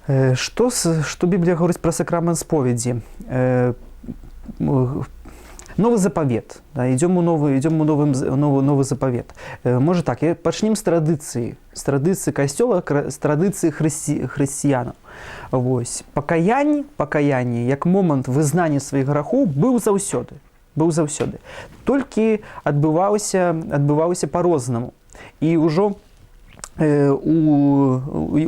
Што Біблія гаворыць пра сакрамент споведзі? Новы запавет. Да, идём у новым, новы запавет. Можа так, пачнем з традыцыі касцёла, з традыцыі хрысціянаў. Вось. Пакаянне як момант вызнання сваіх грахоў быў заўсёды. Быў заўсёды. Толькі адбываўся па-рознаму. І ўжо у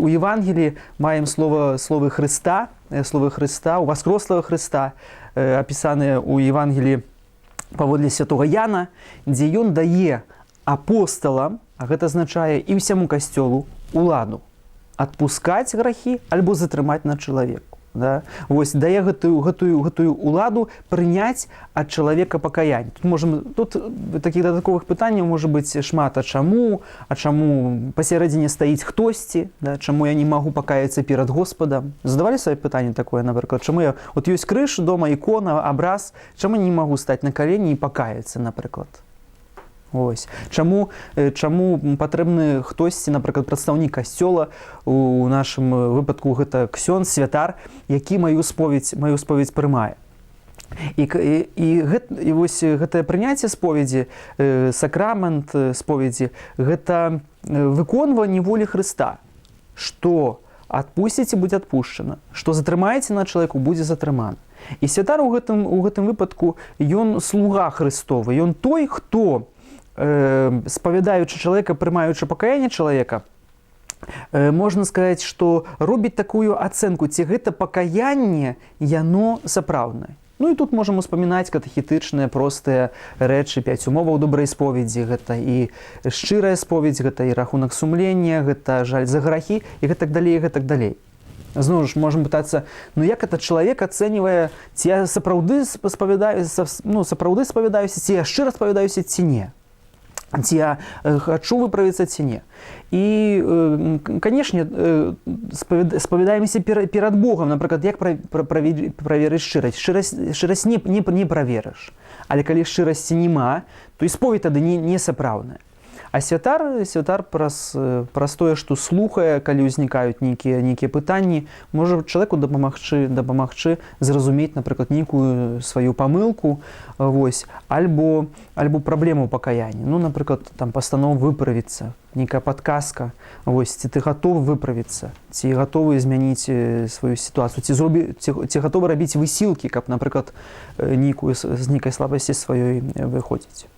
Евангелі маем словы Хрыста, у васкрослага Хрыста, апісаныя ў Евангелі паводле святого Яна, дзе ён дае апосталам, а гэта азначае і ўсяму касцёлу, уладу адпускаць грахі альбо затрымаць на чалавеку. Да? Вось дае гэтую уладу прыняць ад чалавека пакаянне. Тут такіх дадатковых пытанняў можа быць шмат: а чаму пасярэдзіне стаіць хтосьці, да? Чаму я не магу пакаяцца перад Господам? Задавалі сабе пытанне такое, напрыклад, чаму я, вот ёсць крыж дома, ікона, абраз, чаму не магу стаць на калені і пакаяцца, напрыклад? Ось. Чаму патрэбны хтосьці, напрыклад, прадстаўнік касцёла, у нашым выпадку гэта ксёндз, святар, які маю споведзь прымае. І вось гэтае прыняцце споведзі, сакрамент споведзі, гэта выконванне волі Хрыста, што адпусціце — будзе адпушчана, што затрымаеце на чалавеку — будзе затрымана. І святар у гэтым выпадку, ён слуга Хрыстовы, ён той, хто, спавядаючы чалавека, прымаючы пакаянне чалавека, можна сказаць, што робіць такую ацэнку, ці гэта пакаянне яно сапраўднае. Ну і тут можам успамінаць катэхетычныя простыя рэчы, пяць умоваў добрай споведзі: гэта і шчырая споведзь, гэта і рахунак сумлення, гэта жаль за грахі і гэтак далей, і гэтак далей. Зноў ж можам пытацца: ну як это чалавек ацэньвае, ці я сапраўды спавядаю, ну, сапраўды спавядаюся, ці я шчыра спавядаюся, ці не, ці я хачу выправіцца, ці не? І, канешне, спавядаемся перад Богом. Напрыклад, як праверыць шчырасць? Шчырасць не праверыш, але калі шчырасці няма, то і споведь тады не сапраўдная. А святар праз тое, што слухае, калі ўзнікаюць нейкія пытанні, можа чалавеку дапамагчы зразумець, напрыклад, нейкую сваю памылку, вось, альбо праблему пакаяння. Ну, напрыклад, там пастанова выправіцца, нейкая падказка, вось, ці ты гатовы выправіцца, ці гатовы змяніць сваю сітуацыю, ці гатовы рабіць высілкі, каб, напрыклад, з нейкай слабасці сваёй выходзіць.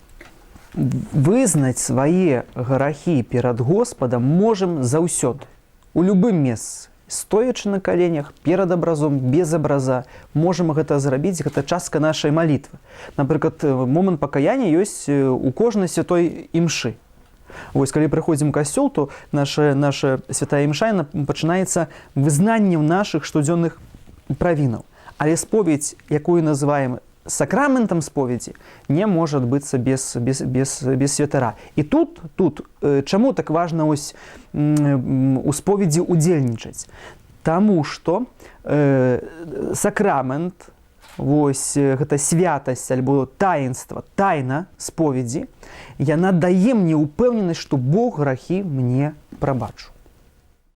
Вызнаць свае грахі перад Господам можам заўсёды, у любым месцы, стоячы на каленях перад абразом, без абраза, можам гэта зрабіць, гэта частка нашай малітвы. Напрыклад, момант пакаяння ёсць у кожнай святой імшы. Вось калі прыходзім у касцёл, то наша святая імша, яна пачынаецца вызнаннем нашых штодзённых правінаў. Але споведзь, якую называем сакраментам споведзі, не можа адбыцца без святара. І тут чаму так важна ось у споведзі удзельнічаць? Таму што сакрамент, вось гэта святасць альбо таінства, тайна споведзі, яна дае мне ўпэўненасць, што Бог грахі мне прабачыў.